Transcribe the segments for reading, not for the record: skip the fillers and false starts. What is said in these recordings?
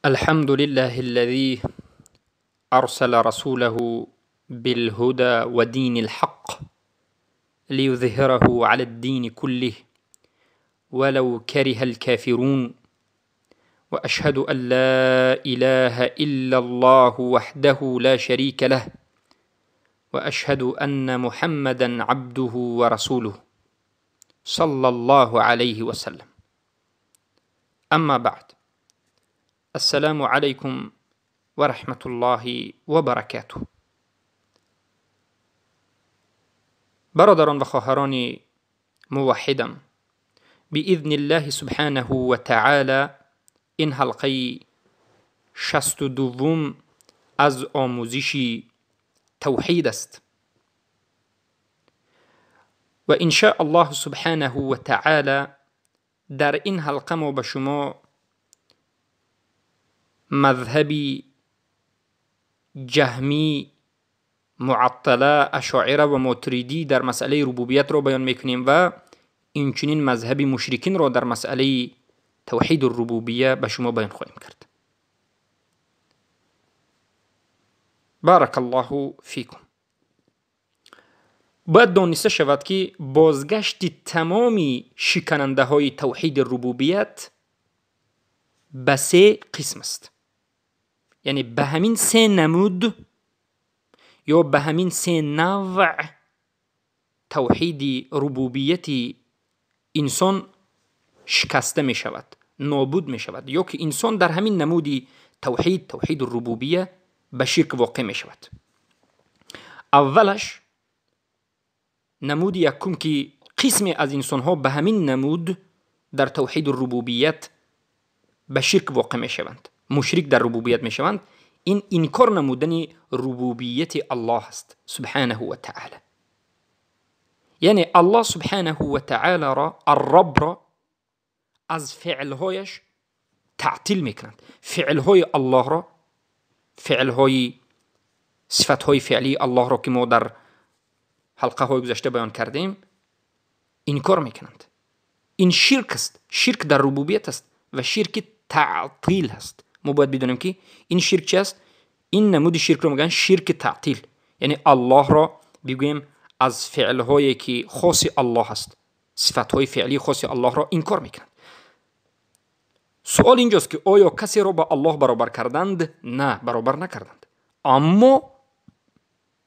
الحمد لله الذي أرسل رسوله بالهدى ودين الحق ليظهره على الدين كله ولو كره الكافرون، وأشهد أن لا إله إلا الله وحده لا شريك له، وأشهد أن محمدا عبده ورسوله صلى الله عليه وسلم. أما بعد، السلام عليكم ورحمة الله وبركاته. برادران و خواهران موحدم، بإذن الله سبحانه وتعالى این حلقه 62 از آموزش توحید است و إن شاء الله سبحانه و تعالی در این حلقه ما به شما مذهبی جهمی، معطله، اشاعره و ماتریدی در مسئله ربوبیت را بیان میکنیم و اینچنین مذهب مشرکین را در مسئله توحید الربوبیه به شما بیان خواهیم کرد. بارک الله فیکم. باید دانسته شود که بازگشت تمام شکننده های توحید ربوبیت به سه قسم است، یعنی به همین سه نمود یا به همین سه نوع توحید ربوبیت انسان شکسته می شود، نابود می شود، یا که انسان در همین نمود توحید، توحید الربوبیه، به شرک واقع می شود. اولش نمود یکم که قسمی از انسان ها به همین نمود در توحید الربوبیت به شرک واقع می شوند، مشرک در ربوبیت می شوند، این انکار نمودن ربوبیت الله است سبحانه و تعالی. یعنی الله سبحانه و تعالی را، الرب را از فعلهایش تعطیل میکنند. فعلهای الله را، فعلهای، صفتهای فعلی الله را که ما در حلقه های گذشته بیان کردیم، انکار میکنند. این شرک است، شرک در ربوبیت است و شرک تعطیل است. ما باید بدونیم که این شرک چی است. این نمود شرک رو میگن شرک تعطیل، یعنی الله را بگوییم از فعلهایی که خاص الله است، صفتهای فعلی خاص الله را انکار میکنند. سوال اینجاست که آیا کسی را با الله برابر کردند؟ نه، برابر نکردند، اما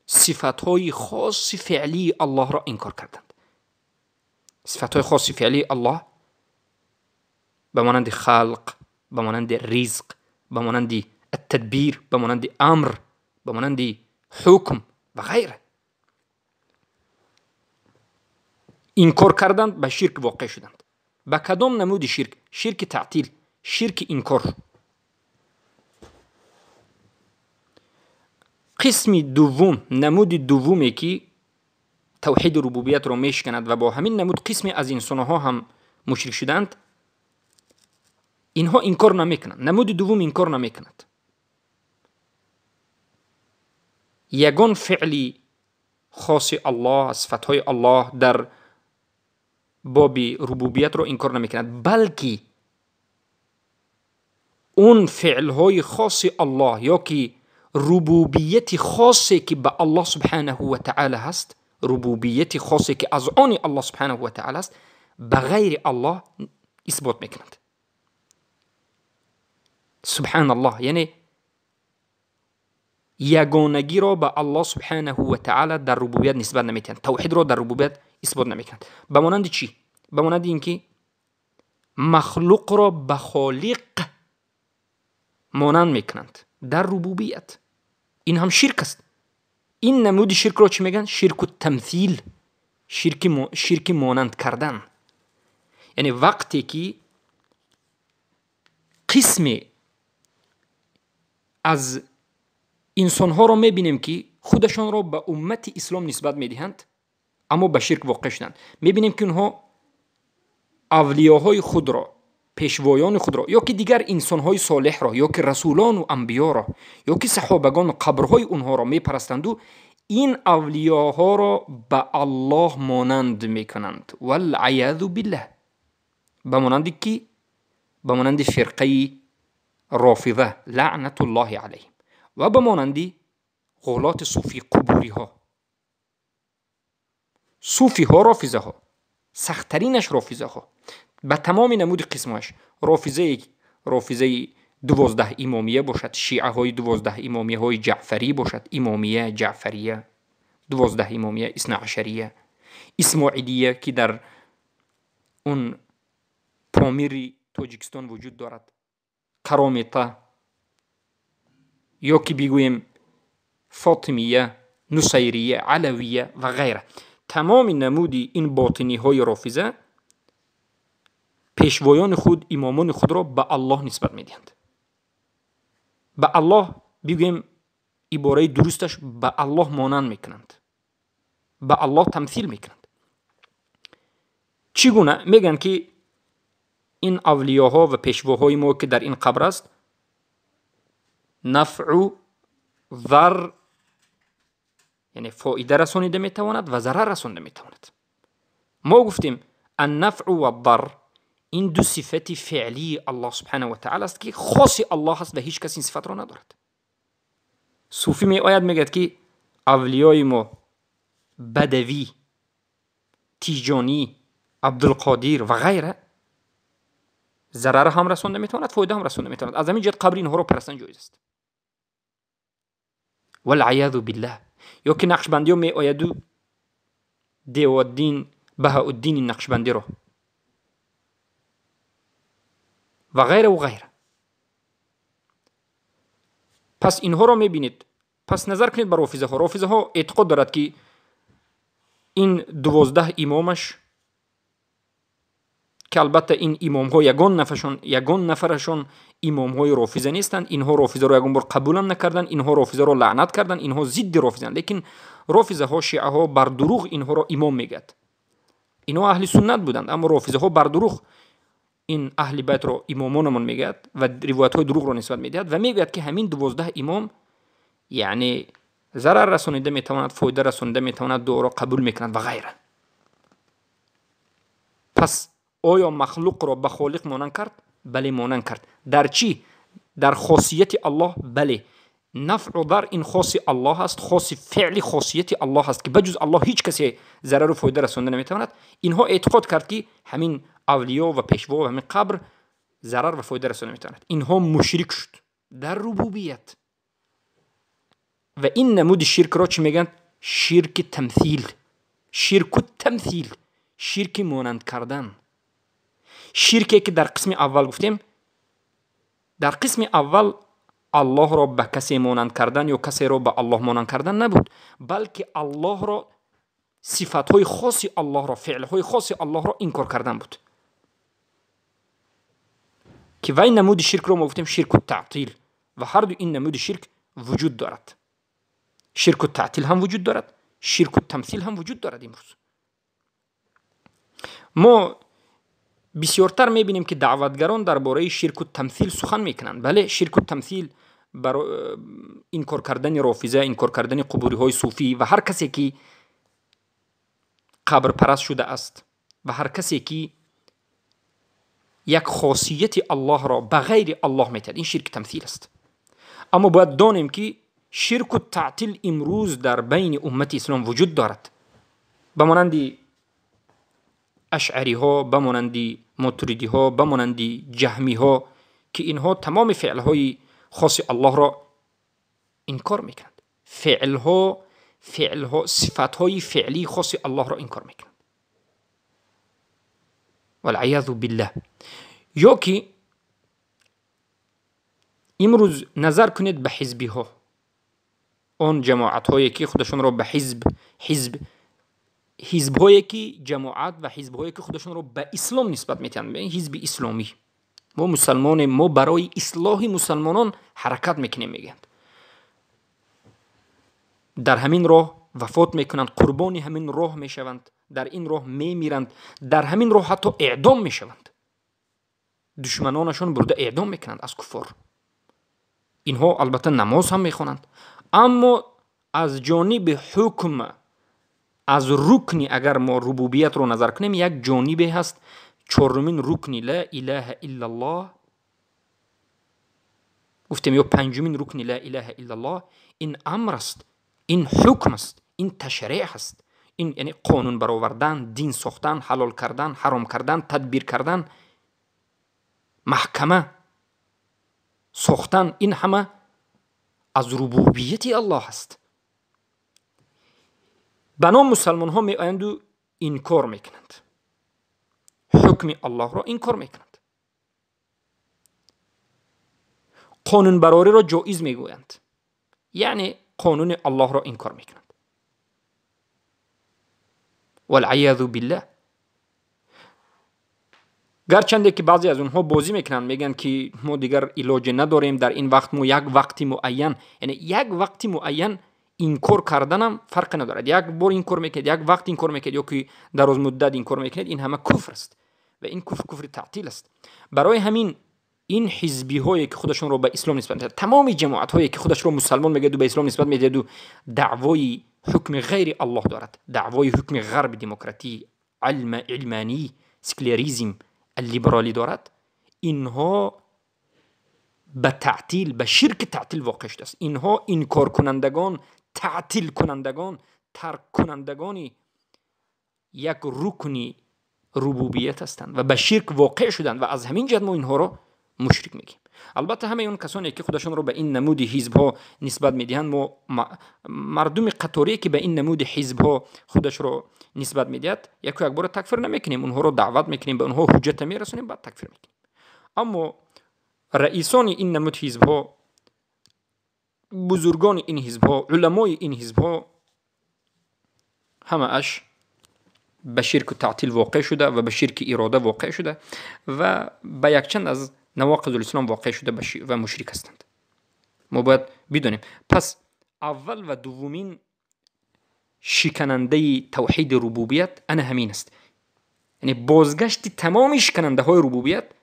صفتهای خاص فعلی الله را انکار کردند. صفتهای خاص فعلی الله به مانند خلق، به مانند رزق، به مانند التدبیر، به مانند امر، به مانند حکم و غیره انکار کردند، به شرک واقع شدند. به کدام نمود شرک؟ شرک تعطیل، شرک انکار. قسم دوم، نمود دومی که توحید ربوبیت را میشکند و با همین نمود قسمی از انسانها هم مشرک شدند، اینها انکار نمیکنند. نمود دوم انکار نمیکند. یگان فعلی خاص الله، صفتهای الله در باب ربوبیت را انکار نمیکند، بلکه اون فعلهای خاص الله یا که ربوبیت خاصی که به الله سبحانه و تعالی هست، ربوبیت خاصی که از آن الله سبحانه و تعالی است، به غیر الله اثبات میکنند. سبحان الله، یعنی یگانگی را به الله سبحانه و تعالی در ربوبیت نسبت نمیتند، توحید را در ربوبیت اثبات نمیکنند. به مانند چی؟ به مانند اینکه مخلوق را به خالق مانند میکنند در ربوبیت. این هم شرک است. این نمود شرک را چی میگن؟ شرک التمثیل، شرک مانند کردن. یعنی وقتی که قسمی از انسانها را میبینیم که خودشان را به امت اسلام نسبت میدهند اما به شرک واقع شدند، میبینیم که اونها اولیاهای خود را، پیشوایان خود را، یا که دیگر انسانهای صالح را، یا که رسولان و انبیا را، یا که صحابگان و قبرهای اونها را میپرستند و این اولیاها را به الله مانند میکنند. والعیاذ بالله. به مانند کی؟ به مانند فرقه рофиза лаънатуллоҳи алайҳим ва ба монанди ғулоти суфӣ қубуриҳо. Суфиҳо рофизаҳо, сахттаринаш рофизаҳо ба тамоми намуди қисмаш, рофизаи 12 имомия бошад, шиаҳои 12 имомияҳои ҷаъфарӣ бошад, имомия, ҷаъфария, 12 имомия, иснаашария, исмоилия, ки дар он Помири Тоҷикистон вуҷуд дорад, Каромита, ё ки бигӯем Фотимия, Нусайрия, Алавия ва ғайра. Тамоми намуди ин ботиниҳои рофиза пешвоёни худ, имомони худро ба Аллоҳ нисбат медиҳанд. Ба Аллоҳ, бигӯем ибораи дурусташ, ба Аллоҳ монанд мекунанд, ба Аллоҳ тамсил мекунанд. Чӣ гуна? Мегӯянд, ки ин авлиёҳо ва пешвоҳои мо, ки дар ин қабр аст, нафъу зар, яъне фоида расонида метавонад ва зарар расонида метавонад. Мо гуфтем, аннафъу ваддар ин ду сифати феълии Аллоҳ субҳанаҳу ва таъала аст, ки хоси Аллоҳ аст ва ҳеҷ кас ин сифатро надорад. Суфӣ меояд, мегӯяд, ки авлиёи мо Бадавӣ, Тиҷонӣ, Абдулқодир ва ғайра зарар ҳам расонда метавонад, фоида ҳам расонда метавонад. Аз ҳамин ҷиҳат қабри инҳоро парастан ҷоиз аст. Валъаязу биллаҳ. Ё ки нақшбандиҳо меояду Деводдин, Баҳауддини Нақшбандиро ва ғайра ва ғайра. Пас инҳоро мебинед. Пас назар кунед ба рофизаҳо. Рофизаҳо эътиқод дорад, ки ин 12 имомаш, ки албатта ин имомҳо ягон нафарашон имомҳои рофиза нестанд. Инҳо рофизаро ягон бор қабулам накарданд, инҳо рофизаро лаънат карданд, инҳо зидди рофизанд. Лекин рофизаҳо, шиаҳо бар дурӯғ инҳоро имом мегӯяд. Инҳо аҳли суннат буданд, аммо рофизаҳо бар дурӯғ ин аҳли байтро имомонамон мегӯяд ва ривоятҳои дурӯғро нисбат медиҳад ва мегӯяд, ки ҳамин 12 имом, яъне зарар расонида метавонад, фоида расонида метавонад, дуоро қабул мекунад ва ғайра. Пас оё махлуқро ба холиқ монанд кард? Бале, монанд кард. Дар чӣ? Дар хосияти Аллоҳ? Бале. Нафъу дар ин хоси Аллоҳ аст, хоси феъли хосияти Аллоҳ аст, ки ба ҷуз Аллоҳ ҳеҷ касе зарару фоида расонда наметавонад. Инҳо эътиқод кард, ки ҳамин авлиё ва пешво ва ҳамин қабр зарар ва фоида расонда метавонад. Инҳо мушрик шуд дар рубубият. Ва ин намуди ширкро чӣ мегӯянд? Ширки тамсил, ширку тамсил, ширки монанд кардан. Ширке, ки дар қисми аввал гуфтем, дар қисми аввал Аллоҳро ба касе монанд кардан ё касеро ба Аллоҳ монанд кардан набуд, балки Аллоҳро, сифатҳои хоси Аллоҳро, феълҳои хоси Аллоҳро инкор кардан буд, ки вай намуди ширкро мо гуфтем ширку таътил. Ва ҳарду ин намуди ширк вуҷуд дорад. Ширку таътил ҳам вуҷуд дорад, ширку тамсил ҳам вуҷуд дорад. Имрӯз мо бисёртар мебинем, ки даъватгарон дар бораи ширку тамсил сухан мекунанд. Бале, ширку тамсил инкор кардани рофиза, инкор кардани қубуриҳои суфӣ ва ҳар касе, ки қабрпараст шудааст ва ҳар касе, ки як хосияти Аллоҳро ба ғайри Аллоҳ метиҳад, ин ширки тамсил аст. Аммо бояд донем, ки ширку таътил имрӯз дар байни уммати ислом вуҷуд дорад, ба монанди ашъариҳо, ба монанди мотуридиҳо, ба монанди ҷаҳмиҳо, ки инҳо тамоми феълҳои хоси Аллоҳро инкор мекунанд. Феълҳо, сифатҳои феълии хоси Аллоҳро инкор мекунанд. Валъаязу биллаҳ. Ё ки имрӯз назар кунед ба ҳизбиҳо, он ҷамоатҳое, ки худашонро ба ҳизб, ҳизбҳое, ки ҷамоат ва ҳизбҳое, ки худашонро ба ислом нисбат метиҳанд, ҳизби исломӣ, мо мусалмонем, мо барои ислоҳи мусалмонон ҳаракат мекунем, мегӯянд. Дар ҳамин роҳ вафот мекунанд, қурбони ҳамин роҳ мешаванд, дар ин роҳ мемиранд, дар ҳамин роҳ ҳатто эъдом мешаванд. Душманонашон бурда эъдом мекунанд аз куффор. Инҳо албатта намоз ҳам мехонанд, аммо аз ҷониби ҳукм, аз рукни, агар мо рубубиятро назар кунем, як ҷонибе ҳаст, чорумин рукни ла илаҳа иллаллоҳ. Гуфтем ё панҷумин рукни ла илаҳа иллаллоҳ ин амр аст, ин ҳукм аст, ин ташриъ аст, ин яъне қонун баровардан, дин сохтан, ҳалол кардан, ҳаром кардан, тадбир кардан, маҳкама сохтан, ин ҳама аз рубубияти Аллоҳ аст. Ба ном мусалмонҳо меоянду инкор мекунанд, ҳукми Аллоҳро инкор мекунанд, қонунбарориро ҷоиз мегӯянд, яъне қонуни Аллоҳро инкор мекунанд. Валъиязу биллаҳ. Гарчанде ки баъзе аз онҳо бозӣ мекунанд, мегӯянд ки мо дигар илоҷе надорем, дар ин вақт мо як вақти муайян, яъне як вақти муайян инкор карданам фарқе надорад. Як бор инкор мекунед, як вақт инкор мекунед ё ки дарозмуддат инкор мекунед, ин ҳама куфр аст ва ин куфр куфри таътил аст. Барои ҳамин ин ҳизбиҳое ки худашонро ба ислом нисбат медиҳанд, тамоми ҷамоатҳое ки худашро мусалмон мегӯяду ба ислом нисбат медиҳаду даъвои ҳукми ғайри Аллоҳ дорад, даъвои ҳукми ғарби демократӣ, илманӣ, секуляризм, либералӣ дорад, инҳо ба таътил, ба ширки таътил воқеъ шудааст. Инҳо инкоркунандагон, таътилкунандагон, тарккунандагони як рукни рубубият ҳастанд ва ба ширк воқеъ шуданд ва аз ҳамин ҷиҳат мо инҳоро мушрик мегӯем. Албатта ҳамаи он касоне ки худашонро ба ин намуди ҳизбҳо нисбат медиҳанд, мо мардуми қаторие ки ба ин намуди ҳизбҳо худашро нисбат медиҳад, яку якбора такфир намекунем, онҳоро даъват мекунем, ба онҳо ҳуҷҷата мерасонем, баъд такфир мекунем. Аммо раисони ин намуд ҳизбҳо, бузургони ин ҳизбҳо, уламои ин ҳизбҳо ҳамааш ба ширку таътил воқеъ шуда ва ба ширки ирода воқеъ шуда ва ба якчанд аз навоқизул ислом воқеъ шуда ва мушрик ҳастанд. Мо бояд бидонем. Пас аввал ва дуввумин шиканандаи тавҳиди рубубият ана ҳамин аст. Яъне бозгашти тамоми шиканандаҳои рубубият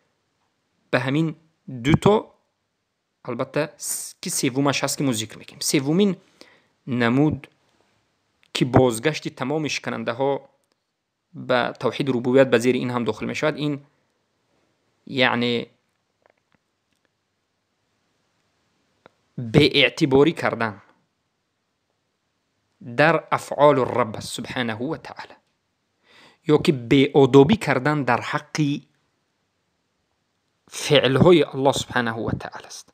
ба ҳамин дуто, албатта ки севумаш ҳаст ки мо зикр мекунем. Севумин намуд ки бозгашти тамоми шиканандаҳо ба тавҳиди рубубият ба зери ин ҳам дохил мешавад, ин яъне беэътиборӣ кардан дар афъолу рабб аст субҳанаҳу ва таъала, ё ки беодобӣ кардан дар ҳаққи феълҳои Аллоҳ субҳанаҳу ва таъала аст.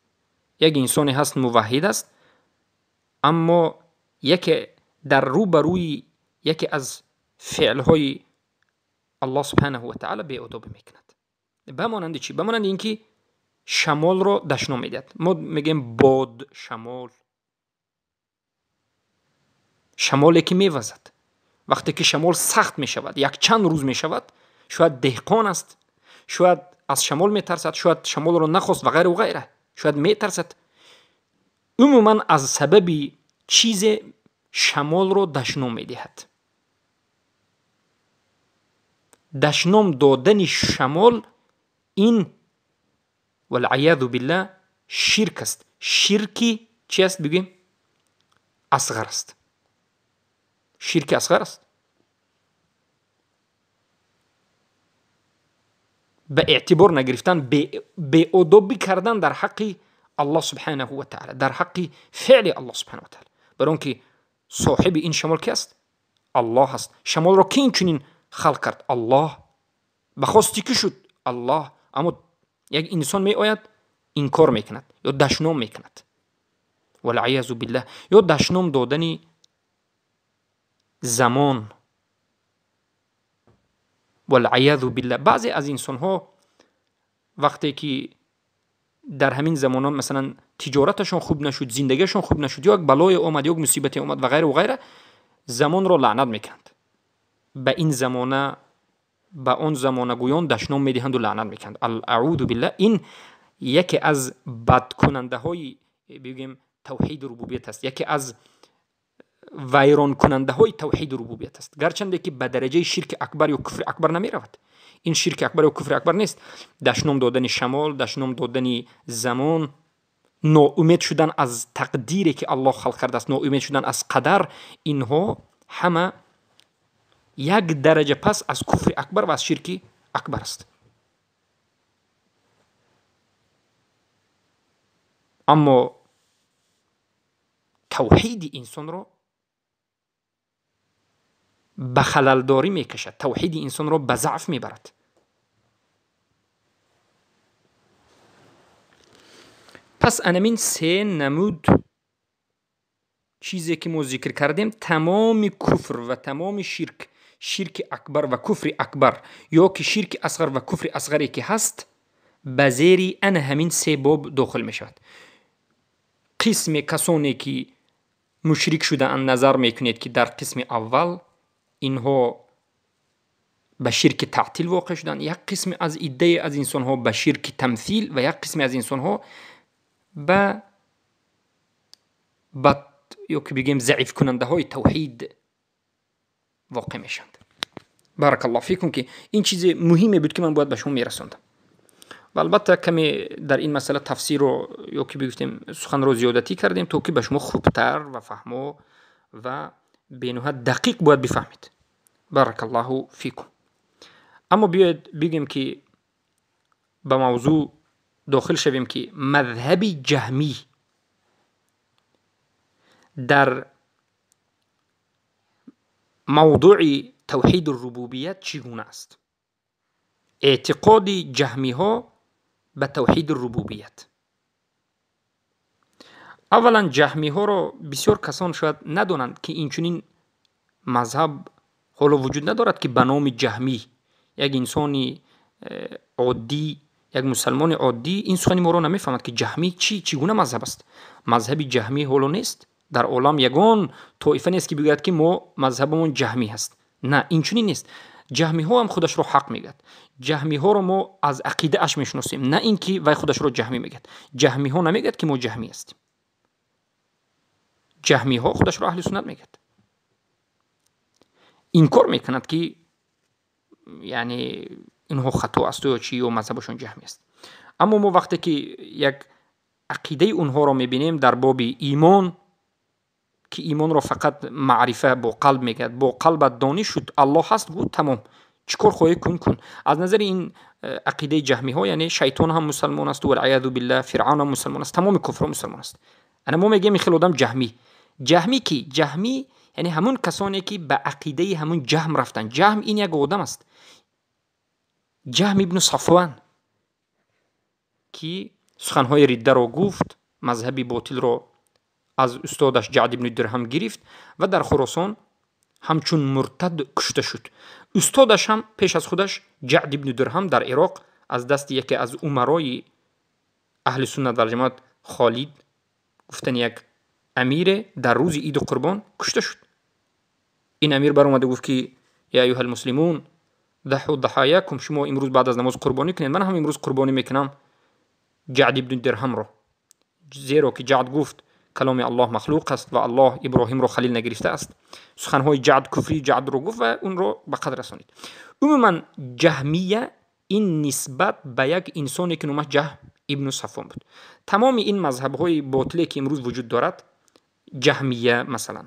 Як инсоне ҳаст муваҳҳид аст, аммо яке дар рӯ ба рӯи яке аз феълҳои Аллоҳ субҳанаҳу ва таъала беодобӣ мекунад. Ба монанди чӣ? Ба монанди ин ки шамолро дашном медиҳад. Мо мегӯем бод, шамол, шамоле ки мевазад. Вақте ки шамол сахт мешавад, якчанд рӯз мешавад, шояд деҳқон аст, шояд аз шамол метарсад, шояд шамолро нахост ва ғайру ғайра, шояд метарсад. Умуман аз сабаби чизе шамолро дашном медиҳад. Дашном додани шамол ин валъиязу биллаҳ ширк аст. Ширки чи аст бигӯем? Асғар аст. Ширки асғар аст. Ба эътибор нагирифтан, беодобӣ кардан дар ҳаққи Аллоҳ субҳанаҳу ва таъала, дар ҳаққи феъли Аллоҳ субҳанаҳу ва таъала. Барои он ки соҳиби ин шамол ки аст? Аллоҳ аст. Шамолро ки инчунин халқ кард? Аллоҳ. Ба хости ки шуд? Аллоҳ. Аммо як инсон меояд, инкор мекунад ё дашном мекунад. Валъиязу биллаҳ. Ё дашном додани замон. Валъиязу биллаҳ. Баъзе аз инсонҳо вақте ки дар ҳамин замонон масалан тиҷораташон хуб нашуд, зиндагиашон хуб нашуд, ё як балое омад, ё як мусибате омад ва ғайру ғайра, замонро лаънат мекунанд. Ба ин замона, ба он замонагӯён дашном медиҳанду лаънат мекунанд. Аъузу биллаҳ. Ин яке аз бадкунандаҳои бигӯем тавҳиди рубубият аст, яке аз вайронкунандаҳои тавҳиди рубубият аст. Гарчанде ки ба дараҷаи ширки акбар ё куфри акбар намеравад. Ин ширки акбар ё куфри акбар нест. Дашном додани шамол, дашном додани замон, ноумед шудан аз тақдире ки Аллоҳ халқ кардааст, ноумед шудан аз қадар, инҳо ҳама як дараҷа пас аз куфри акбар ва аз ширки акбар аст. Аммо тавҳиди инсонро ба халалдорӣ мекашад, тавҳиди инсонро ба заъф мебарад. Пас анамин се намуд чизе ки мо зикр кардем, тамоми куфр ва тамоми ширк, ширки акбар ва куфри акбар ё ки ширки асғар ва куфри асғаре ки ҳаст, ба зери ана ҳамин се боб дохил мешавад. Қисме касоне ки мушрик шудаанд, назар мекунед ки дар қисми аввал инҳо ба ширки таътил воқеъ шуданд, як қисме аз иддае аз инсонҳо ба ширки тамсил ва як қисме аз инсонҳо ба бад ё ки бигӯем заифкунандаҳои тавҳид воқеъ мешаванд. Баракаллоҳу фикум, ки ин чизи муҳиме буд ки ман бояд ба шумо мерасондам. Ва албатта каме дар ин масъала тафсирро ё ки бигуфтем суханро зиёдатӣ кардем, то ки ба шумо хубтар ва фаҳмо ва бениҳоят дақиқ бояд бифаҳмед. Баракаллоҳу фикум. Аммо биёед бигӯем ки ба мавзӯъ дохил шавем, ки мазҳаби ҷаҳмӣ дар мавдуи тавҳиду рубубият чӣ гуна аст? Эътиқоди ҷаҳмиҳо ба тавҳиду рубубият. Аввалан ҷаҳмиҳоро бисёр касон шояд надонанд, ки инчунин мазҳаб ҳоло вуҷуд надорад, ки ба номи ҷаҳмӣ як инсони оддӣ, як мусалмони оддӣ ин сухани моро намефаҳмад, ки ҷаҳмӣ чӣ гуна мазҳаб аст. Мазҳаби ҷаҳмӣ ҳоло нест дар олам, ягон тоифа нест, ки бигӯяд, ки мо мазҳабамон ҷаҳмӣ ҳаст. На, инчунин нест. Ҷаҳмиҳо ҳам худашро ҳақ мегӯяд. Ҷаҳмиҳоро мо аз ақидааш мешиносем, на ин ки вай худашро ҷаҳмӣ мегӯяд. Ҷаҳмиҳо намегӯяд, ки мо ҷаҳмӣ ҳастем. Ҷаҳмиҳо худашро аҳли суннат мегӯяд. Инкор мекунад, ки яъне инҳо хато аст ё чӣ, ё мазҳабашон ҷаҳмӣ аст. Аммо мо вақте ки як ақидаи онҳоро мебинем дар боби имон, ки имонро фақат маърифа бо қалб мегӯяд, бо қалбат дониш шуд Аллоҳ ҳаст, гӯ тамом, чӣ кор хоҳӣ кун кун. Аз назари ин ақидаи ҷаҳмиҳо, яъне шайтон ҳам мусалмон аст, валъиязу биллаҳ, фиръавн ҳам мусалмон аст, тамоми куфрҳо мусалмон аст. Ана мо мегӯем ин хел одам ҷаҳмӣ. Ҷаҳмӣ ки? Ҷаҳмӣ яъне ҳамун касоне ки ба ақидаи ҳамун ҷаҳм рафтанд. Ҷаҳм ин як одам аст, Ҷаҳм ибну Сафван, ки суханҳои риддаро гуфт, мазҳаби ботилро аз устодаш Ҷаъд ибни Дирҳам гирифт ва дар Хуросон ҳамчун муртад кушта шуд. Устодаш ҳам пеш аз худаш Ҷаъд ибни Дирҳам дар Ироқ аз дасти яке аз умарои аҳли суннат вал ҷамоат Холид гуфтани як амире дар рӯзи иду қурбон кушта шуд. Ин амир баромада гуфт, ки я аюҳал муслимун даҳу даҳаякум, шумо имрӯз баъд аз намоз қурбонӣ кунед, ман ҳам имрӯз қурбонӣ мекунам Ҷаъд ибни Дирҳамро. Зеро ки Ҷаъд гуфт каломи Аллоҳ махлуқ аст ва Аллоҳ Иброҳимро халил нагирифтааст. Суханҳои Ҷаъд, куфрии Ҷаъдро гуфт ва онро ба қадр расонид. Умуман ҷаҳмия ин нисбат ба як инсоне ки номаш Ҷаҳм ибну Сафвон буд. Тамоми ин мазҳабҳои ботиле ки имрӯз вуҷуд дорад, ҷаҳмия масалан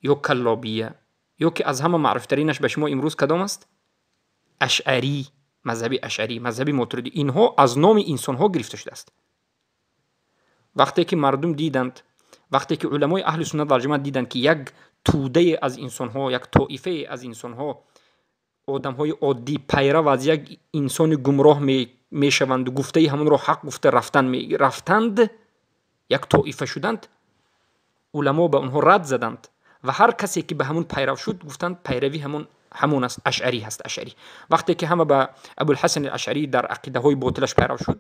ё каллобия, ё ки аз ҳама маъруфтаринаш ба шумо имрӯз кадом аст? Ашъарӣ, мазҳаби ашъарӣ, мазҳаби мотуридӣ. Инҳо аз номи инсонҳо гирифта шудааст. Вақте ки мардум диданд, вақте ки уламои аҳли суннат вал ҷамоат диданд, ки як тӯдае аз инсонҳо, як тоифае аз инсонҳо, одамҳои оддӣ пайрав аз як инсони гумроҳ мешаванду гуфтаи ҳамонро ҳақ гуфта рафтанд, як тоифа шуданд, уламо ба онҳо рад заданд ва ҳар касе ки ба ҳамон пайрав шуд, гуфтанд пайравӣ ҳамон аст, ашъарӣ ҳаст, ашъарӣ. Вақте ки ҳама ба Абулҳасан ашъарӣ дар ақидаҳои ботилаш пайрав шуд,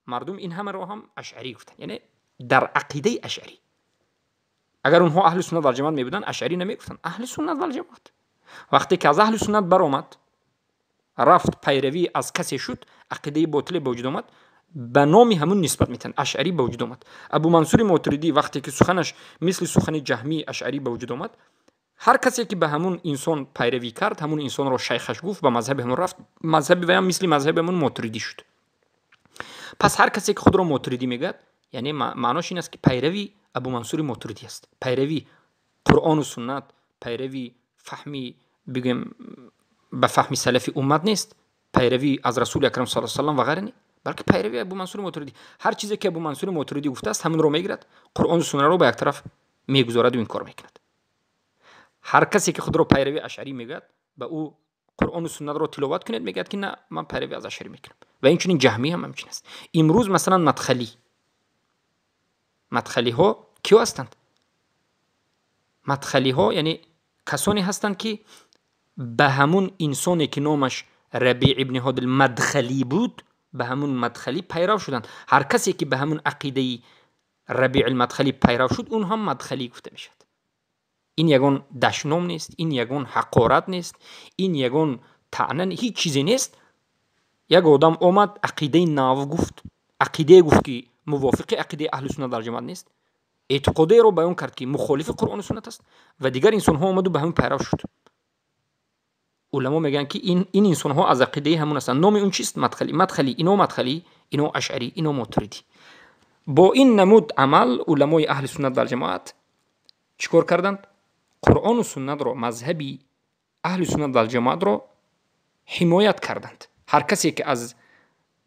мардум ин ҳамаро ҳам ашъарӣ гуфтанд, яъне дар ақидаи ашъарӣ. Агар онҳо аҳли суннат вал ҷамоат мебуданд, ашъарӣ намегуфтанд, аҳли суннат вал ҷамоат. Вақте ки аз аҳли суннат баромад, рафт пайравӣ аз касе шуд, ақидаи ботиле ба вуҷуд омад, ба номи ҳамун нисбат метиҳанд, ашъарӣ ба вуҷуд омад. Абу Мансури Мотуридӣ вақте ки суханаш мисли сухани ҷаҳмӣ ашъарӣ ба вуҷуд омад, ҳар касе ки ба ҳамун инсон пайравӣ кард, ҳамун инсонро шайхаш гуфт, ба мазҳаби ҳамун рафт, мазҳаби ваям мисли мазҳаби ҳамун мотуридӣ шуд. Пас ҳар касе ки худро мотуридӣ мегӯяд, яъне маънош ин аст, ки пайрави Абу Мансури Мотуридӣ аст, пайрави Қуръону суннат, пайрави фаҳми, бигӯем, ба фаҳми салафи уммат нест, пайравӣ аз Расули Акрам саллаллоҳу алайҳи васаллам ва ғайра не, Балки пайрави Абу Мансур Мотуридӣ. Ҳар чизе ки Абу Мансур Мотуридӣ гуфтааст, ҳамонро мегирад, Қуръону суннаро ба як тараф мегузораду инкор мекунад. Ҳар касе ки худро пайрави Ашъарӣ мегӯяд, ба ӯ Қуръону суннатро тиловат кунед, мегӯяд ки на, ман пайрави аз Ашъарӣ мекунам. Ва инчунин Ҷаҳмӣ ҳам ҳамчин аст. Имрӯз масалан мадхалӣ. Мадхалиҳо киё ҳастанд? Мадхалиҳо яъне касоне ҳастанд ки ба ҳамун инсоне ки номаш Рабиъ ибни Ҳодил Мадхалӣ буд, ба ҳамун Мадхалӣ пайрав шуданд. Ҳар касе ки ба ҳамун ақидаи Рабиъ Мадхалӣ пайрав шуд, он ҳам Мадхалӣ гуфта мешавад. Ин ягон дашном нест, ин ягон ҳақорат нест, ин ягон таъна, ҳеҷ чизе нест. Як одам омад, ақидаи нав гуфт, ақидае гуфт ки мувофиқи ақидаи аҳли суннат вал ҷамоат нест, эътиқодеро баён кард ки мухолифи Қуръону суннат аст ва дигар инсонҳо омаду ба ҳамин пайрав шуд. Уламо мегӯянд ки ин инсонҳо аз ақидаи ҳамон ҳастанд. Номи он чист? Мадхалӣ. Мадхалӣ, ино мадхалӣ, ино ашъарӣ, ино мотуридӣ. Бо ин намуд амал уламои аҳли суннат вал ҷамоат чӣ кор карданд? Қуръону суннатро, мазҳаби аҳли суннат вал ҷамоатро ҳимоят карданд. Ҳар касе ки аз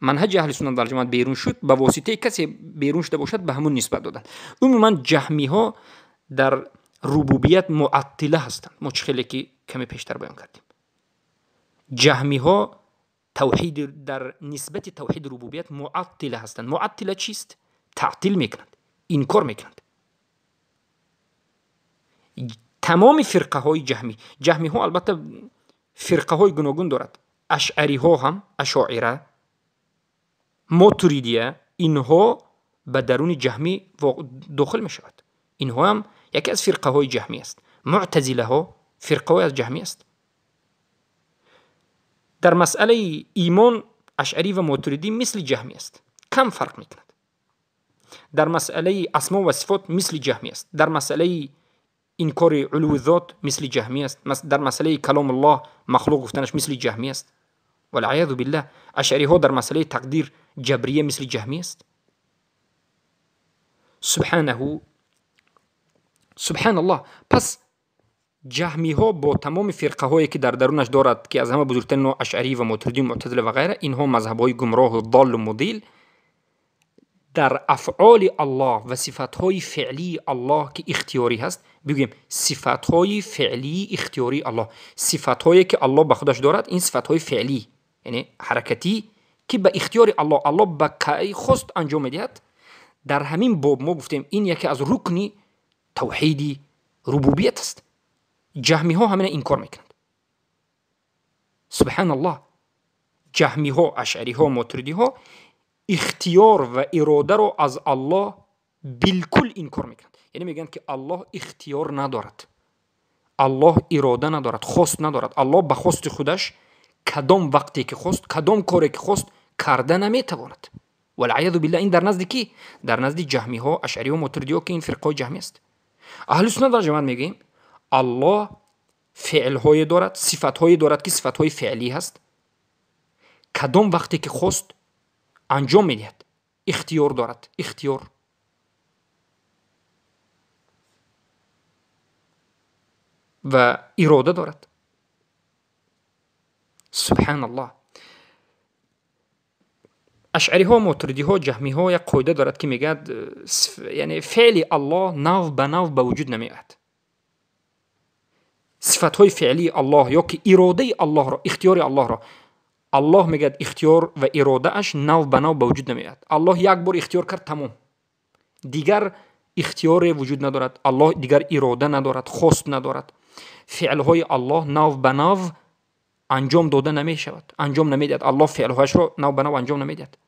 манҳаҷи аҳли суннат вал ҷамоат берун шуд, ба воситаи касе берун шуда бошад, ба ҳамун нисбат доданд. Умуман ҷаҳмиҳо дар рубубият муаттила ҳастанд. Мо чӣ хеле ки каме пештар баён кардем. Ҷаҳмиҳо тавҳид дар нисбати тавҳиди рубубият муаттила ҳастанд. Муаттила чист? Таътил мекунанд, инкор мекунанд. Тамоми фирқаҳои ҷаҳмӣ, ҷаҳмиҳо албатта фирқаҳои гуногун дорад. Ашъариҳо ҳам, ашоира, мотуридия, инҳо ба даруни ҷаҳмӣ дохил мешавад. Инҳо ҳам яке аз фирқаҳои ҷаҳмӣ аст. Муътазилаҳо фирқаҳое аз ҷаҳмӣ аст. Дар масъалаи имон ашъарӣ ва мотуридӣ мисли ҷаҳмӣ аст, кам фарқ мекунад. Дар масъалаи асмо ва сифот мисли ҷаҳмӣ аст. Дар масъалаи инкори улуви зот мисли ҷаҳмӣ аст. Дар масъалаи каломуллоҳ махлуқ гуфтанаш мисли ҷаҳмӣ аст. Валъиязу биллаҳ. Ашъариҳо дар масъалаи тақдир ҷабрия мисли ҷаҳмӣ аст. Субҳанаҳу, субҳаналлоҳ. Пас ҷаҳмиҳо бо тамоми фирқаҳое ки дар дарунаш дорад, ки аз ҳама бузургтарин ашъарӣ ва мотуридӣ, муътазила ва ғайра, инҳо мазҳабҳои гумроҳу доллу мудил дар афъоли Аллоҳ ва сифатҳои феълии Аллоҳ ки ихтиёрӣ ҳаст, бигӯем сифатҳои феълии ихтиёрии Аллоҳ, сифатҳое ки Аллоҳ ба худаш дорад, ин сифатҳои феълӣ, яъне ҳаракатӣ ки ба ихтиёри Аллоҳ, Аллоҳ ба кай хост анҷом медиҳад. Дар ҳамин боб мо гуфтем ин яке аз рукни тавҳиди рубубият аст. Ҷаҳмиҳо ҳамина инкор мекунанд. Субҳаналлоҳ. Ҷаҳмиҳо, ашъариҳо, мотуридиҳо ихтиёр ва иродаро аз Аллоҳ билкул инкор мекунанд. Яъне мегӯянд ки Аллоҳ ихтиёр надорад, Аллоҳ ирода надорад, хост надорад. Аллоҳ ба хости худаш кадом вақте ки хост, кадом коре ки хост карда наметавонад. Валъиязу биллаҳ. Ин дар назди ки? Дар назди ҷаҳмиҳо, ашъариҳо, мотуридиҳо ки ин фирқаҳои ҷаҳмӣ аст. Аҳли суннат вал ҷамоат мегӯем Аллоҳ феълҳое дорад, сифатҳое дорад ки сифатҳои феълӣ ҳаст. Кадом вақте ки хост анҷом медиҳад, ихтиёр дорад, ихтиёр. Ва ирода дорад. Субҳаналлоҳ. Ашъариҳо, мотуридиҳо, ҷаҳмиҳо як қоида дорад ки мегӯяд, яъне феъли Аллоҳ нав ба нав ба вуҷуд намеояд. Сифатҳои феълии Аллоҳ ё ки иродаи Аллоҳро, ихтиёри Аллоҳро, Аллоҳ мегӯяд ихтиёр ва иродааш нав ба нав ба вуҷуд намеояд. Аллоҳ як бор ихтиёр кард, тамом. Дигар ихтиёре вуҷуд надорад. Аллоҳ дигар ирода надорад, хост надорад. Феълҳои Аллоҳ нав ба нав анҷом дода намешавад, анҷом намедиҳад. Аллоҳ феълҳояшро нав ба нав анҷом намедиҳад.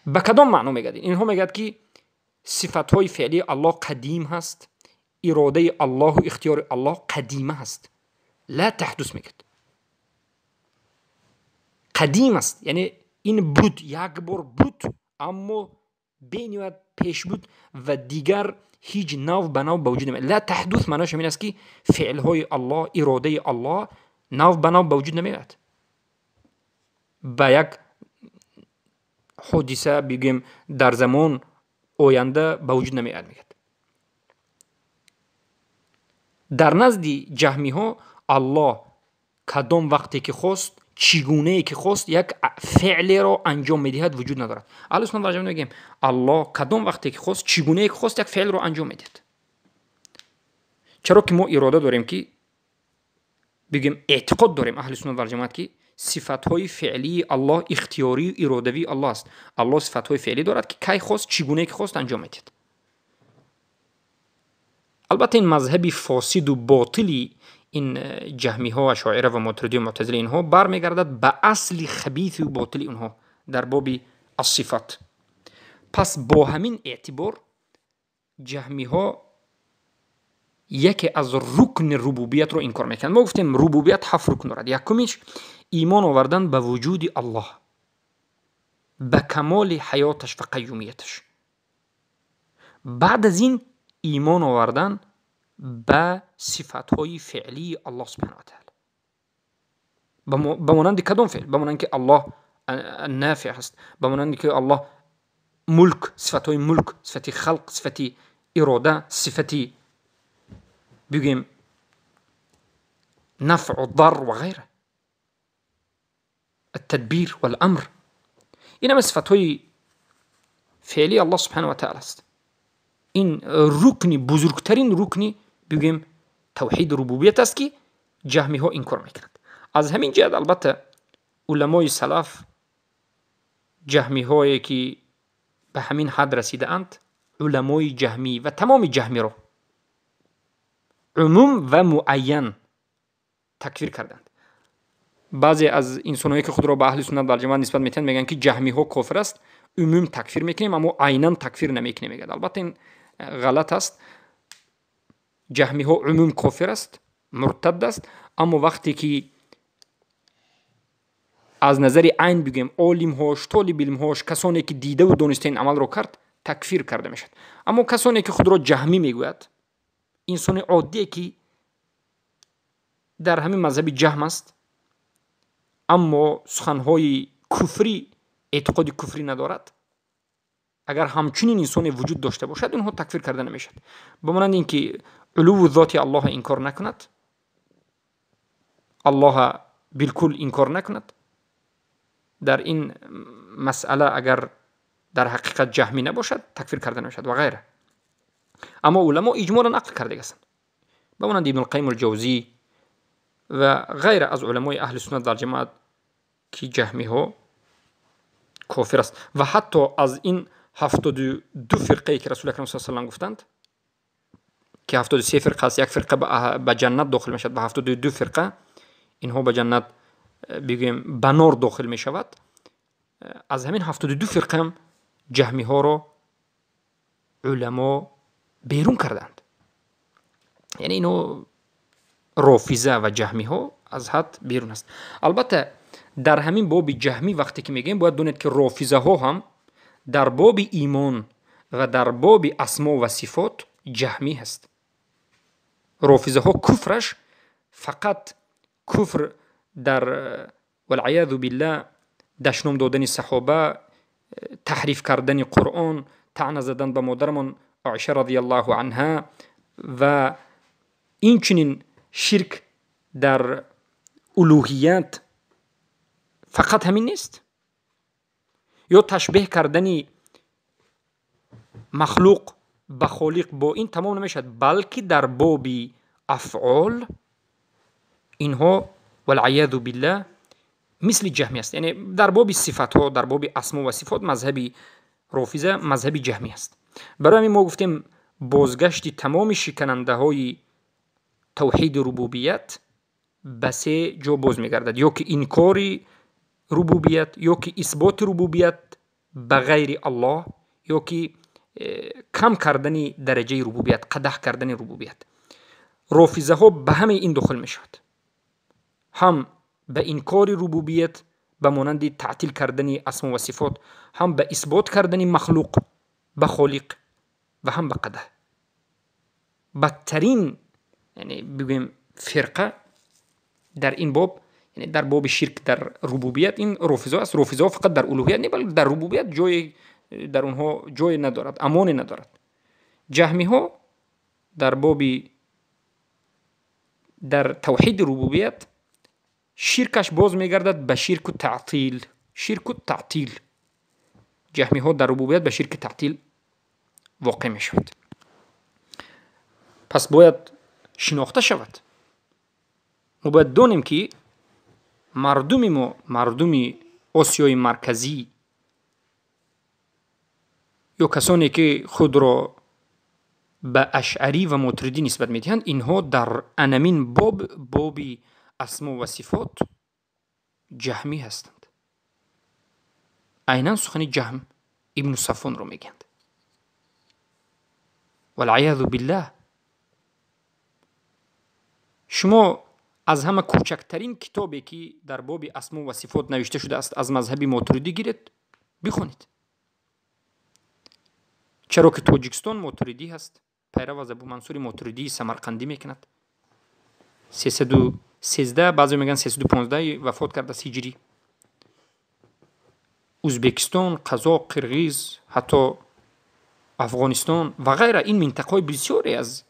Ба кадом маъно мегӯяд? Инҳо мегӯяд ки сифатҳои феълии Аллоҳ қадим ҳаст, иродаи Аллоҳу ихтиёри Аллоҳ қадима ҳаст. Ла таҳдус мегӯяд. Қадим аст, яъне ин буд, як бор буд, аммо бениҳоят пеш буд ва дигар ҳеҷ нав ба нав ба вуҷуд намеояд. Ла таҳдус маънояш ҳамин аст ки феълҳои Аллоҳ, иродаи Аллоҳ нав ба нав ба вуҷуд намеояд. Ба як ҳодиса бигӯем дар замон оянда ба вуҷуд намеояд, мегӯяд. Дар назди ҷаҳмиҳо Аллоҳ кадом вақте ки хост, Чӣ гунае ки хост як феълеро анҷом медиҳад вуҷуд надорад. Аҳли суннат вал ҷамоат мегӯем, Аллоҳ кадом вақте ки хост, чӣ гунае ки хост, як феълро анҷом медиҳад. Чаро ки мо ирода дорем ки бигӯем, эътиқод дорем аҳли суннат вал ҷамоат, ки сифатҳои феълии Аллоҳ ихтиёрию иродавии Аллоҳ аст. Аллоҳ сифатҳои феълӣ дорад, ки кай хост, чӣ гунае ки хост, анҷом медиҳад. Албатта, ин мазҳаби фосиду ботили ин ҷаҳмиҳо, ашоира ва мотуридию мӯътазила, инҳо бармегардад ба асли хабису ботили онҳо дар боби ассифат. Пас бо ҳамин эътибор ҷаҳмиҳо яке аз рукни рубубиятро инкор мекунанд. Мо гуфтем, рубубият ҳафт рукн дорад. Якумиш имон овардан ба вуҷуди Аллоҳ, ба камоли ҳаёташ ва қаюмияташ. Баъд аз ин имон овардан ба сифатҳои феълии Аллоҳ субҳана ва таала. Ба монанди кадом феъл? Ба монанди ки Аллоҳ нафеъ аст, ба монанди ки Аллоҳ мулк, сифатҳои мулк, сифати халқ, сифати ирода, сифати, бигӯем, нафъу дар ва ғайра, التدبير والأمر. Ин ҳама сифатҳои феълии Аллоҳ субҳана ва таала аст. Ин рукни бузургтарин рукни, бигӯем, тавҳиди рубубият аст, ки ҷаҳмиҳо инкор мекунанд. Аз ҳамин ҷиҳат, албатта, уламои салаф ҷаҳмиҳое ки ба ҳамин ҳад расидаанд, уламои ҷаҳмӣ ва тамоми ҷаҳмиро умум ва муайян такфир карданд. Баъзе аз инсонҳое ки худро ба аҳли суннат валҷамоат нисбат метиҳанд, мегӯянд ки ҷаҳмиҳо кофир аст, умум такфир мекунем, аммо айнан такфир намекунем, мегӯяд. Албатта, ин ғалат аст. Ҷаҳмиҳо умум кофир аст, муртад аст, аммо вақте ки аз назари айн бигӯем, олимҳош, толибилмҳош, касоне ки дидаву дониста ин амалро кард, такфир карда мешавад. Аммо касоне ки худро ҷаҳмӣ мегӯяд, инсони оддие ки дар ҳамин мазҳаби ҷаҳм аст, аммо суханҳои куфрӣ, эътиқоди куфрӣ надорад, агар ҳамчунин инсоне вуҷуд дошта бошад, онҳо такфир карда намешавад. Ба монанди ин ки улуву зоти Аллоҳа инкор накунад, Аллоҳа билкул инкор накунад, дар ин масъала агар дар ҳақиқат ҷаҳмӣ набошад, такфир карда намешавад ва ғайра. Аммо уламо иҷмоъро нақл карда ҳастанд, ба монанди Ибнулқайим алҷавзӣ ва ғайра аз уламои аҳли суннат валҷамоат, ки ҷаҳмиҳо кофир аст. Ва ҳатто аз ин 72 фирқае ки Расули акрам салам гуфтанд, ки 73 фирқа аст, як фирқа ба ҷаннат дохил мешавад, ба 72 фирқа инҳо ба ҷаннат, бигӯем, ба нор дохил мешавад, аз ҳамин 72 фирқаам ҷаҳмиҳоро уламо берун карданд. Яъне ино рофиза ва ҷаҳмиҳо аз ҳад берун аст. Албатта, дар ҳамин боби ҷаҳмӣ вақте ки мегӯем, бояд донед, ки рофизаҳо ҳам дар боби имон ва дар боби асмо ва сифот ҷаҳмӣ ҳаст. Рофизаҳо куфраш фақат куфр дар, валъиязу биллаҳ, дашном додани саҳоба, таҳриф кардани Қуръон, таъна задан ба модарамон Оиша радиаллоҳу анҳа ва инчунин ширк дар улӯҳият фақат ҳамин нест, ё ташбеҳ кардани махлуқ ба холиқ, бо ин тамом намешавад, балки дар боби афъол инҳо, валъиязу биллаҳ, мисли ҷаҳмӣ аст. Яъне дар боби сифатҳо, дар боби асмо ва сифот мазҳаби рофиза мазҳаби ҷаҳмӣ аст. Барои ҳамин мо гуфтем, бозгашти тамоми шиканандаҳои тавҳиди рубубият ба се ҷо боз мегардад: ё ки инкори рубубият, ё ки исботи рубубият ба ғайри Аллоҳ, ё ки кам кардани дараҷаи рубубият, қадаҳ кардани рубубият. Рофизаҳо ба ҳамаи ин дохил мешавад, ҳам ба инкори рубубият ба монанди таътил кардани асмо ва сифот, ҳам ба исбот кардани махлуқ ба холиқ ва ҳам ба қадаҳ. Бадтарин, яъне бигӯем, фирқа дар ин боб, яъне дар боби ширк дар рубубият, ин рофизо аст. Рофизаҳо фақат дар улӯҳият не, балки дар рубубият ҷое дар онҳо ҷое надорад, амоне надорад. Ҷаҳмиҳо дар боби, дар тавҳиди рубубият. Ширкаш боз мегардад ба ширку таътил. Ширку таътил. Ҷаҳмиҳо дар рубубият ба ширки таътил воқеъ мешавад. Пас бояд шинохта шавад. Мо бояд донем, ки мардуми мо, мардуми Осиёи Марказӣ ё касоне ки худро ба ашъарӣ ва мотуридӣ нисбат медиҳанд, инҳо дар анамин боб, боби асмо ва сифот, ҷаҳмӣ ҳастанд. Айнан сухани Ҷаҳм ибну Сафонро мегӯянд. Валъаязу биллаҳ. Шумо аз ҳама кӯчактарин китобе, ки дар боби асмо ва сифот навишта шудааст, аз мазҳаби мотуридӣ гиред, бихонед. Чаро ки Тоҷикистон мотуридӣ ҳаст, пайрав аз Абумансури Мотуридии Самарқандӣ мекунад. 313, баъзе мегӯянд 315 вафот кардааст ҳиҷрӣ. Узбекистон, Қазоқ, Қирғиз, ҳатто Афғонистон ва ғайра, ин минтақаҳои бисёре аз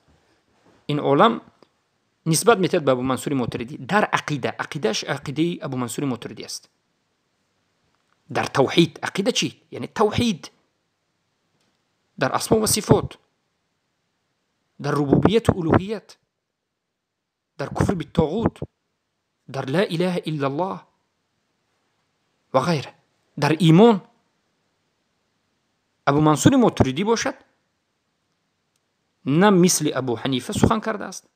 ин олам нисбат метиҳад ба Абумансури Мотуридӣ. Дар ақида, ақидааш ақидаи Абумансури Мотуридӣ аст. Дар тавҳид, ақида чӣ? Яъне тавҳид. Дар асмо ва сифот, дар рубубияту улуҳият, дар куфр биттоғут, дар ла илаҳа иллаллоҳ ва ғайра, дар имон. Абумансури Мотуридӣ бошад, на мисли Абу Ҳанифа сухан кардааст,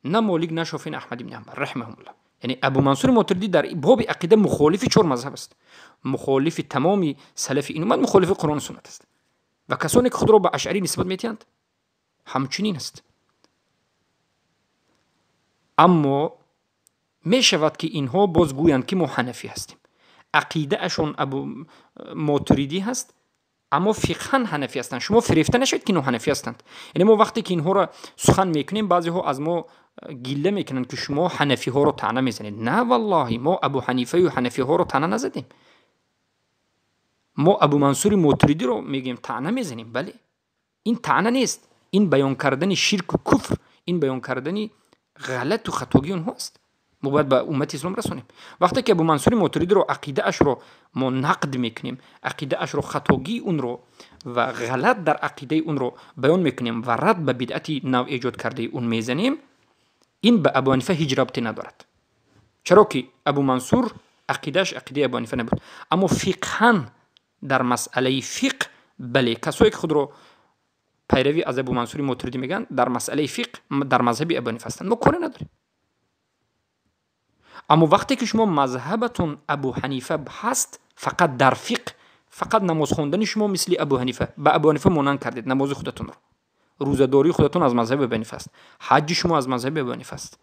на Молик, на Шофӣ, на Аҳмад ибни Ҳанбал раҳимаҳумуллоҳ. Яъне Абумансури Мотуридӣ дар боби ақида мухолифи чор мазҳаб аст, мухолифи тамоми салафи ин уммат, мухолифи Қуръону суннат аст. Ва касоне ки худро ба ашъарӣ нисбат метиҳанд, ҳамчунин аст. Аммо мешавад, ки инҳо боз гӯянд, ки мо ҳанафӣ ҳастем. Ақидаашон Абу Мотуридӣ ҳаст, аммо фиқҳан ҳанафӣ ҳастанд. Шумо фирефта нашавед, ки инҳо ҳанафӣ ҳастанд. Яъне мо вақте ки инҳоро сухан мекунем, баъзеҳо аз мо гилла мекунанд, ки шумо ҳанафиҳоро таъна мезанед. На валлоҳи, мо Абу Ҳанифаю ҳанафиҳоро таъна назадем. Мо Абумансури Мотуридиро мегӯем, таъна мезанем. Бале, ин таъна нест, ин баён кардани ширку куфр, ин баён кардани ғалату хатогии онҳо аст. Мо бояд ба уммати ислом расонем. Вақте ки Абумансури Мотуридиро, ақидаашро мо нақд мекунем, ақидаашро, хатогии унро ва ғалат дар ақидаи унро баён мекунем ва рад ба бидъати нав эҷод кардаи он мезанем, ин ба Абу Ҳанифа ҳеҷ рабте надорад. Чаро ки Абумансур ақидааш ақидаи Абу Ҳанифа набуд. Аммо фиқҳан, дар масъалаи фиқҳ, бале, касое ки худро пайравӣ аз Абумансури Мотуридӣ мегӯянд, дар масъалаи фиқҳ дар мазҳаби Абу Ҳанифа ҳастанд, мо коре надорем. Аммо вақте ки шумо мазҳабатон Абу Ҳанифа ҳаст, фақат дар фиқҳ, фақат намоз хондани шумо мисли Абу Ҳанифа, ба Абу Ҳанифа монанд кардед намози худатонро, рӯзадории худатон аз мазҳаби Абу Ҳанифа аст, ҳаҷҷи шумо аз мазҳаби Абу Ҳанифа аст,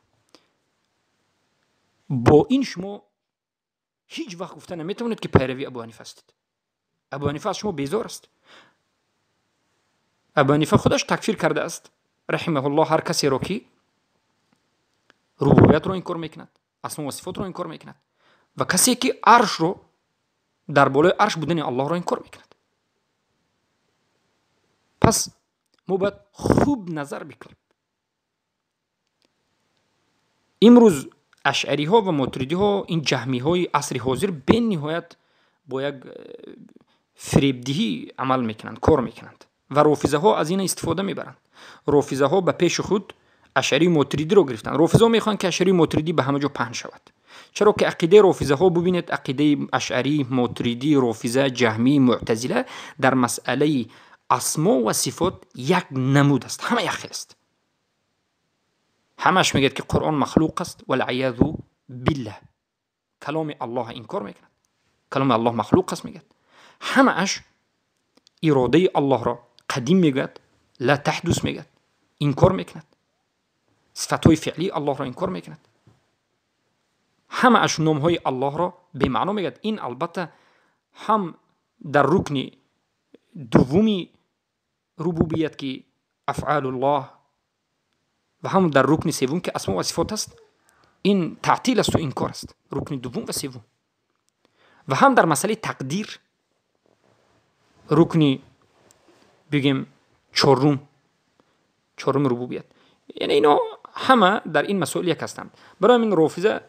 бо ин шумо ҳеҷ вақт гуфта наметавонед, ки пайравии Абу Ҳанифа ҳастед. Абу Ҳанифа аз шумо безор аст. Абу Ҳанифа худаш такфир кардааст раҳимаҳуллоҳ ҳар касеро, ки рубубиятро инкор мекунад, асмо ва сифотро инкор мекунад ва касе ки аршро, дар болои арш будани Аллоҳро инкор мекунад. Пас мо бояд хуб назар бикунем. Имрӯз ашъариҳо ва мотуридиҳо, ин ҷаҳмиҳои асри ҳозир, бениҳоят бо як фиребдиҳӣ амал мекунанд, кор мекунанд ва рофизаҳо аз ина истифода мебаранд. Рофизаҳо ба пеши худ ашъарию мотуридиро гирифтанд. Рофизаҳо мехоҳанд, ки ашъарию мотуридӣ ба ҳама ҷо паҳн шавад. Чаро ки ақидаи рофизаҳо, бубинед, ақидаи ашъарӣ, мотуридӣ, рофиза, ҷаҳмӣ, мӯътазила дар масъалаи асмо ва сифот як намуд аст, ҳама як хел аст. Ҳамааш мегӯяд, ки Қуръон махлуқ аст, валъаязу биллаҳ, каломи Аллоҳ инкор мекунад, каломи Аллоҳ махлуқ аст мегӯяд. Ҳамааш иродаи Аллоҳро қадим мегӯяд, ла таҳдус мегӯяд, инкор мекунад, сифатҳои феълии Аллоҳро инкор мекунад, ҳамааш номҳои Аллоҳро бемаъно мегӯяд. Ин албатта ҳам дар рукни дуввуми рубубият, ки афъалуллоҳ, ва ҳам дар рукни севум, ки асмо ва сифот аст, ин таътил асту инкор аст, рукни дуввум ва севум, ва ҳам дар масъалаи тақдир, рукни бигем чорум рубубият. Яъне ино ҳама дар ин масоил як ҳастанд. Барои ҳамин рофиза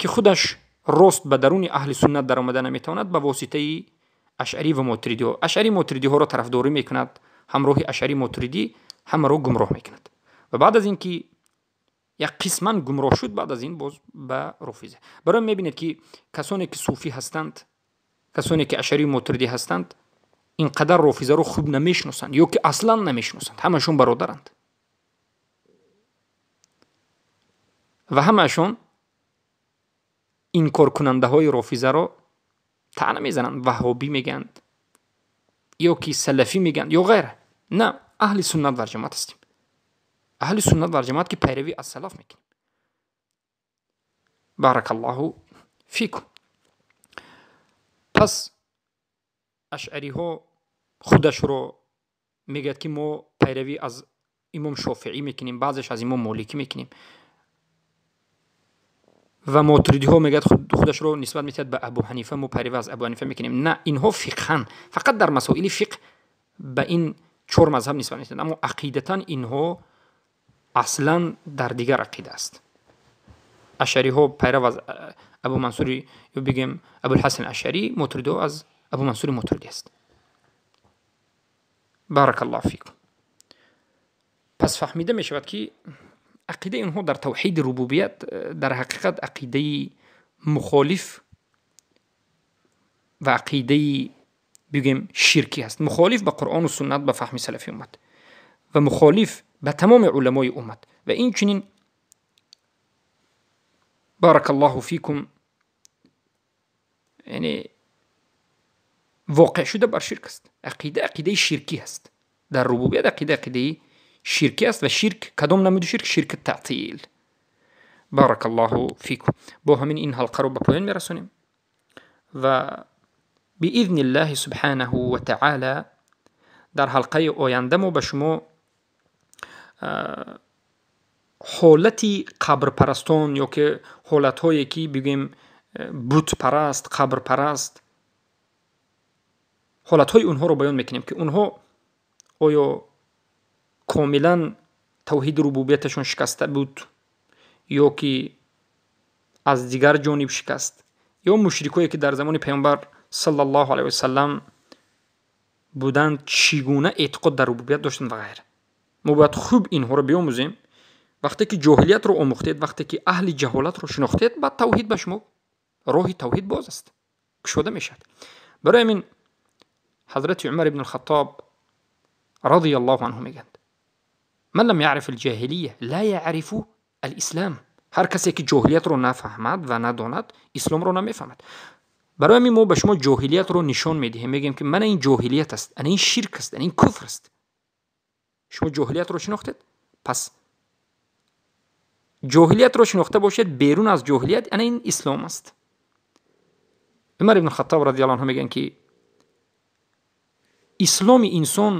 ки худаш рост ба даруни аҳли суннат даромада наметавонад, ба воситаи ашъарӣ ва мотуридиҳо. Ашъарӣ мотуридиҳоро тарафдорӣ мекунад, ҳамроҳи ашъарӣ мотуридӣ ҳамаро гумроҳ мекунад. Ва баъд аз ин ки як қисман гумроҳ шуд, баъд аз ин боз ба рофиза. Барои мебинед ки касоне ки суфӣ ҳастанд, касоне ки ашъарӣ мотуридӣ ҳастанд, ин қадар рофизаро хуб намешиносанд ё ки аслан намешиносанд. Ҳамашон бародаранд ва ҳамашон инкоркунандаҳои рофизаро таъна мезананд, ваҳҳобӣ мегӯянд ё ки салафӣ мегӯянд ё ғайра. На, аҳли суннат вал ҷамоат ҳастем. Аҳли суннат вал ҷамоат ки пайравӣ аз салаф мекунем. Баракаллоҳу фикум. Пас ашъариҳо худашро мегӯяд ки мо пайравӣ аз имом Шофеӣ мекунем, баъзеш аз имом Моликӣ мекунем. Ва мотуридиҳо мегӯяд худашро нисбат медиҳад ба Абу Ҳанифа, мо пайравӣ аз Абу Ҳанифа мекунем. На, инҳо фиқҳан, фақат дар масоили фиқҳ ба ин чор мазҳаб нисбат медиҳанд, аммо ақидатан инҳо аслан дар дигар ақида аст. Ашъариҳо пайрав аз Абу Мансури ё бигем Абулҳасан Ашъарӣ, мотуридиҳо аз Абу Мансури Мотуридӣ аст. Баракаллоҳу фикум. Пас фаҳмида мешавад ки ақидаи онҳо дар тавҳиди рубубият дар ҳақиқат ақидаи мухолиф ва ақидаи бигем ширкӣ аст. Мухолиф ба Қуръону суннат, ба фаҳми салафи уммат ва мухолиф ба тамоми уламои уммат. Ва инчунин баракаллоҳу фикум, яъне воқеъ шуда бар ширк аст. Ақида ақидаи ширкӣ аст. Дар рубубият ақида ақидаи ширкӣ аст ва ширк кадом намуди ширк? Ширки таътил. Баракаллоҳу фикум. Бо ҳамин ин ҳалқаро ба поён мерасонем ва биизни ллоҳи субҳанаҳу ва таъала дар ҳалқаи оянда мо ба шумо ҳолати қабрпарастон ё ки ҳолатҳое ки бигӯем бутпараст, қабрпараст, ҳолатҳои онҳоро баён мекунем ки онҳо оё комилан тавҳиди рубубияташон шикаста буд ё ки аз дигар ҷониб шикаст, ё мушрикое ки дар замони паёмбар саллаллоҳу алайҳи васаллам буданд чӣ гуна эътиқод дар рубубият доштанд ва ғайра. Мо бояд хуб инҳоро биомӯзем. Вақте ки ҷоҳилиятро омӯхтед, вақте ки аҳли ҷаҳолатро шинохтед, баъд тавҳид ба шумо, роҳи тавҳид боз аст, кушода мешавад. Барои ҳамин ҳазрати Умар ибн алхаттоб радияллоҳу анҳу мегӯянд: ман лам яъриф алҷоҳилия ла яърифу алислам. Ҳар касе ки ҷоҳилиятро нафаҳмад ва надонад, исломро намефаҳмад. Барои ҳамин мо ба шумо ҷоҳилиятро нишон медиҳем, мегӯем ки мана ин ҷоҳилият аст, ана ин ширк аст, ана ин куфр аст. Шумо ҷоҳилиятро шинохтед, пас ҷоҳилиятро шинохта бошед, берун аз ҷоҳилият ана ин ислом аст. Умар ибн Хаттоб радияллоҳу анҳу мегӯянд ки исломи инсон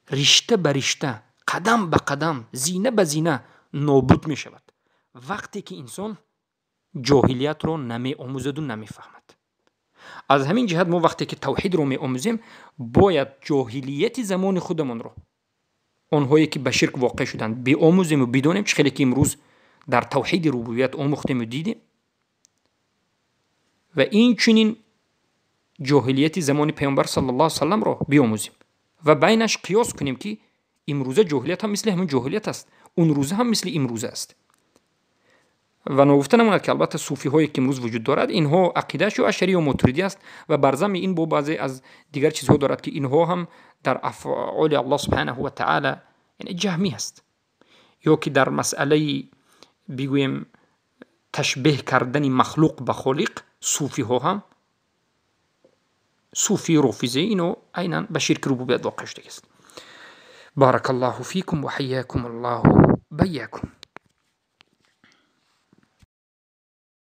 ришта ба ришта, қадам ба қадам, зина ба зина нобуд мешавад вақте ки инсон ҷоҳилиятро намеомӯзаду намефаҳмад. Аз ҳамин ҷиҳат мо вақте ки тавҳидро меомӯзем, бояд ҷоҳилияти замони худамонро, онҳое ки ба ширк воқеъ шуданд, биомӯзему бидонем, чӣ хеле ки имрӯз дар тавҳиди рубубият омӯхтему дидем, ва инчунин ҷоҳилияти замони паёмбар саллаллоҳу алайҳи васалламро биомӯзем ва байнаш қиёс кунем ки имрӯза ҷоҳилият ҳам мисли ҳамин ҷоҳилият аст, он рӯза ҳам мисли имрӯза аст. Ва ногуфта намонад ки албатта суфиҳое ки имрӯз вуҷуд дорад, инҳо ақидааш ё ашъарӣ ё мотуридӣ аст ва бар замми ин бо баъзе аз дигар чизҳо дорад ки инҳо ҳам дар афъоли Аллоҳ субҳанаҳу ва таъала яъне ҷаҳмӣ аст, ё ки дар масъалаи бигӯем ташбеҳ кардани махлуқ ба холиқ суфиҳо ҳам суфи рофизӣ ино айнан ба ширки рубубият воқеъ шудагист. Баракаллоҳу фикум ва ҳайякум Аллоҳу байякум.